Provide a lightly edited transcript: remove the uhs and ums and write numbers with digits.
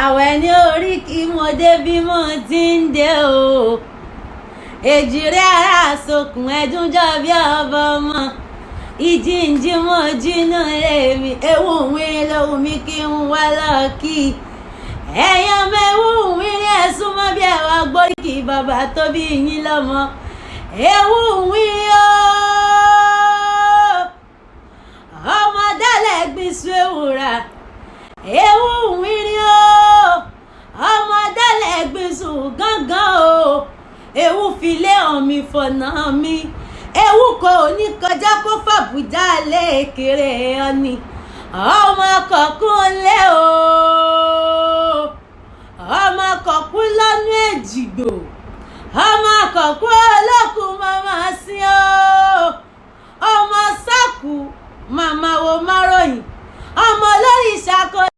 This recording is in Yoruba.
Àwẹ̀ ní orí kí mo dé bí mo ti ń dé o. Èjìrẹ́ ara sokùn ẹ̀dúnjọ́ bí ọba ọmọ. Ìjíǹjí mo jìnnà èmi ewu wírin lóhùn mi kí n wá lọ́ọ̀kì. Ẹ̀yin ọmọ ewu wírin ẹ̀sùn mọ́ bí ẹ̀wà gbóríkì bàbá tó bí yín lọ́mọ. Ewu wírin o, ọmọ dálẹ̀ gbìsù ewùrà. Ewu wírin o, ọmọ dálẹ̀ gbìsù gángan o. Ewu filé hàn mi fọ̀nà mi. Ewu kò ní kọjá kó fàbùjá lékèrè ọ̀nì. Ọmọ kọ̀ọ̀kún lé o, ọmọ kọ̀ọ̀kún lọ́nú èjìgbò, ọmọ kọ̀ọ̀kún olókùn màmá sí o, ọmọ sákù màmá wo máròyìn, ọmọ lórí ìṣàkóso.